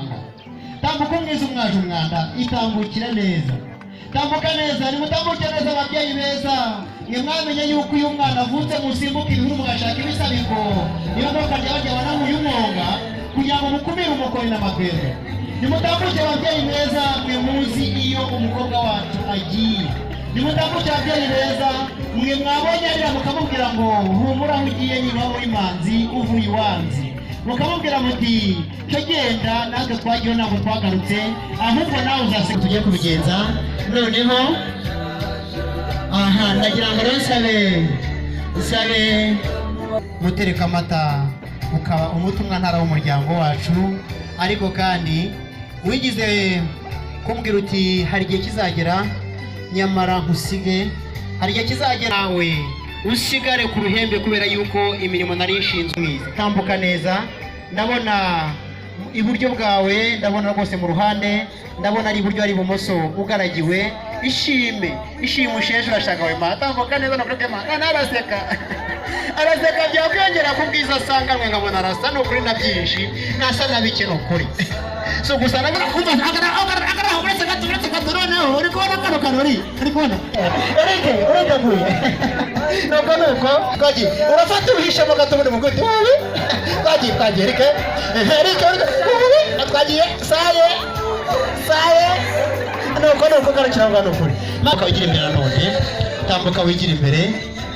Muhanga. Tambuka umwiza umwaje umwanda, itambukira neza. Tambuka neza, nimutambuke neza ababyeyi beza. Mwe mwamenye yuko uyu mwana avutse musimbuka ibihuru mugashaka ibisabiko. Niyo mpamvu bajya banamuye umwonga kugira ngo mukumire umukori n'amagwere. Nimutambuke ababyeyi beza, mwe muzi iyo umukobwa wacu agiye. Nimutambuke ababyeyi beza, mwe mwabonye arira mukamubwira ngo humura aho ugiye niba uri manzi uvuye iwanzi. Mukamubwira muti cyo genda natwe twagiye ntabwo twagarutse, ahubwo nawe uzasiga. Tugiye kubigenza noneho. Aha ndagira ngo rero nsabe mutereka amata, ukaba umutumwa ntara w'umuryango wacu. Ariko kandi wigize kumbwira uti hari igihe kizagera nyamara nkusige, hari igihe kizagera nawe usigare ku ruhembe kubera yuko imirimo nari ishinzwe. Mwiza, tambuka neza. Ndabona iburyo bwawe, ndabona rwose mu ruhande, ndabona ari iburyo ari ibumoso ugaragiwe. Ishime ishime usheje urashaka we ma, tambuka neza no ma. None araseka araseka byakwiyongera ku bwiza asanganwe, nkabona arasa n'ukuri na byinshi nasa na bike n'ukuri. So gusa nabona kumva agara uretse gato uretse gato. Noneho uri kubona kano kanori, uri kubona Erike uriteguye? Nuko nuko twagiye, urafata uruhishemo gato muri muguti twagiye twagiye Erike Erike twagiye saye saye. Nuko nuko garukira ngo nukuri. Tambuka wigira imbere nanone, tambuka wigira imbere,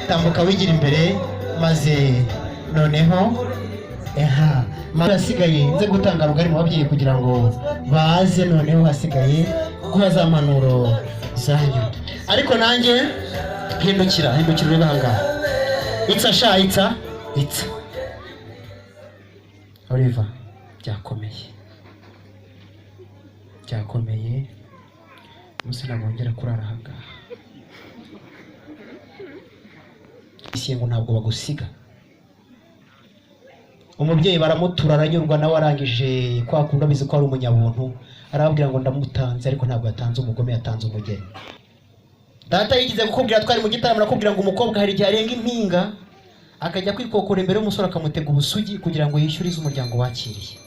tambuka wigira imbere, maze noneho eha hasigaye nze gutanga rugari mu babyeyi kugira ngo baze. Noneho hasigaye guha za mpanuro zanyu. Ariko nanjye hindukira hindukira urebe ahangaha. Itsa sha itsa itsa Oliver, byakomeye byakomeye, umunsi ntabwo wongera kurara ahangaha. Isi ngo ntabwo bagusiga. Umubyeyi baramutura aranyurwa, nawe arangije kwa kundi abizi ko ari umunyabuntu, arababwira ngo ndamutanze, ariko ntabwo yatanze umugome, yatanze umugeni. Data yigize kukubwira, twari mu gitaramo, arakubwira ngo umukobwa hari igihe arenga impinga akajya kwikokora imbere y'umusore akamutega ubusugi kugira ngo yishyurize umuryango wakiriye.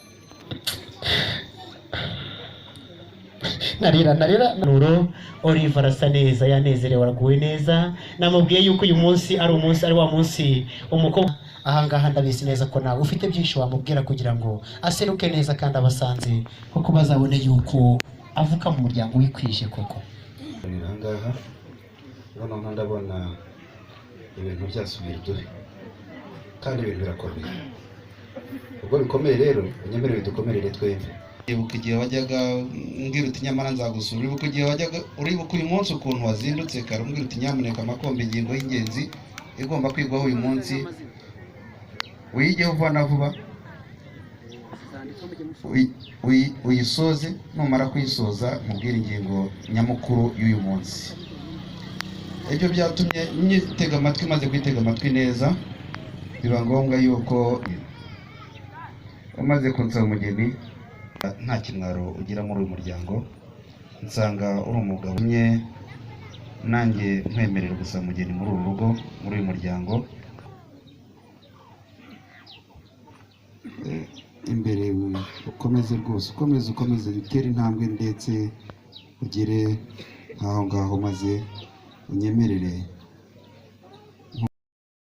Narira narira nuro. Oliver arasa neza, yanezerewe, araguwe neza. Namubwiye yuko uyu munsi ari umunsi, ari wa munsi umukobwa ahangaha. Ndabizi neza ko nawe ufite byinshi wamubwira kugira ngo aseruke neza kandi abasanze kuko bazabone yuko avuka mu muryango wikwije koko. Ahangaha noneho ndabona ibintu byasubiye iduhe kandi ibintu birakomeye. Ubwo bikomeye rero unyemerere dukomerere twembi. Uribuka igihe wajyaga umbwira uti nyamara nzagusura, uribuka igihe wajyaga, uribuka uyu munsi ukuntu wazindutse kare umbwira uti nyamuneka amakombe ingingo y'ingenzi igomba kwigwaho uyu munsi uyigeho vuba na vuba, uyisoze, numara kuyisoza nkubwire ingingo nyamukuru y'uyu munsi. Ibyo byatumye nyitega amatwi, maze kwitega amatwi neza biba ngombwa yuko umaze kunsaba umugeni nta kimwaro ugira muri uyu muryango, nsanga uri umugabo umwe nanjye nkwemerera gusaba umugeni muri uru rugo, muri uyu muryango. Imbere ukomeze rwose, ukomeze ukomeze utere intambwe ndetse ugere nk'aho ngaho, maze unyemerere